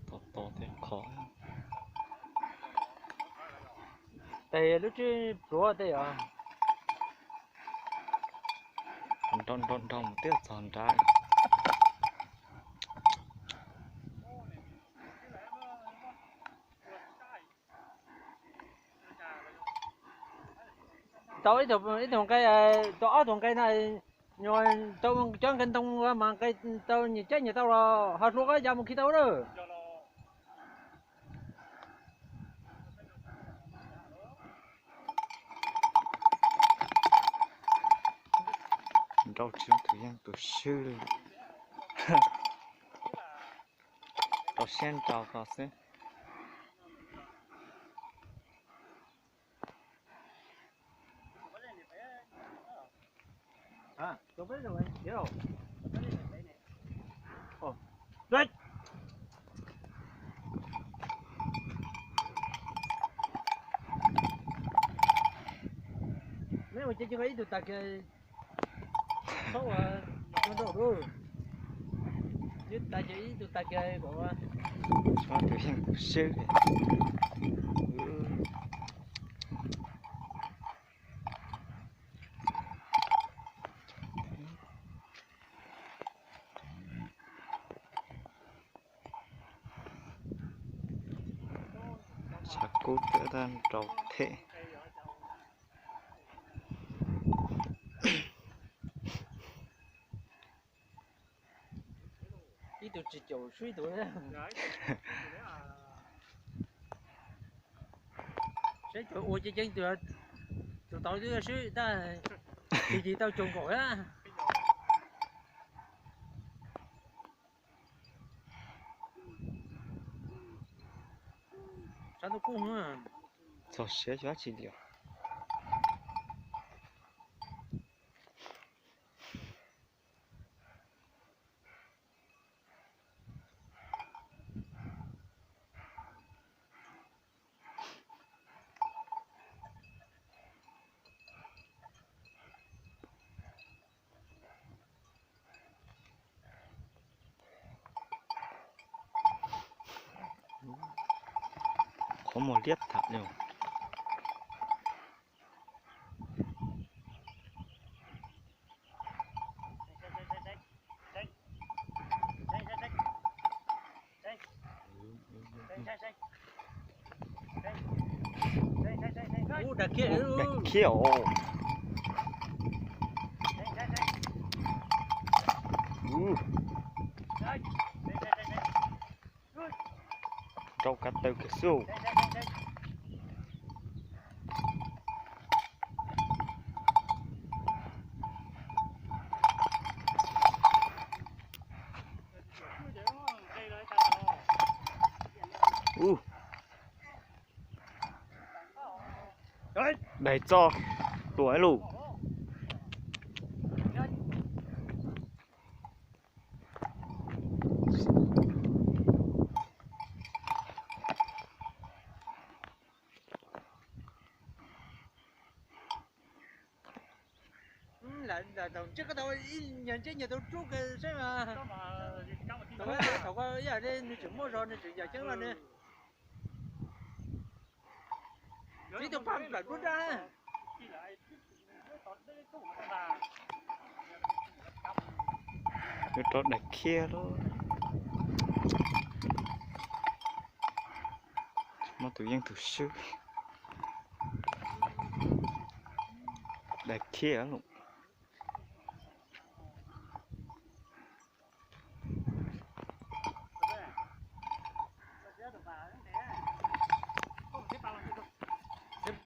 Tos tos thiab qhov. Tes lub tswb pluav tej os. Nrau nrau nrau mus twb txog nrad. Tau ib tug nqe, tau ob tug nqe na, tau cov nqe ntoo mas nqe tau nyias caij nyias tau los ho hlua qab ya mus khi tau lawm. Nrau tsis tus yeej tus swb li. Rau siab nrau ko xwb. Meb ua ces ib tug tas kiag txhob ua nrau lub, ib tas ces ib tug tas kiag kom ua. Txhob tus yeej tus swb. Tshav kub twb tag nrau them. Ib tug tsis caum swb ib tug. Saib cov ua ceev ceev, tus tau twb swb tab sis tau caum nkaus thiab. Sab ntub kub. Txog siav xyov dab tsi li os. Qhov muag liab tham li. Ub, dag khiab os. Rau kav taw kiag xwb. Ub, daig txoj tuam lug. Ntsej koj tau ib nyuag ntsej nyias tau rub kiag saib mas. Thaum ko ib yam li nws tseem muaj zog nws tseem yam ceeb los ne. Ib tug pab nplawm dub dab. Yuav rau daim khiab lub. Muab tus yeej tus swb. Daim khiab lub.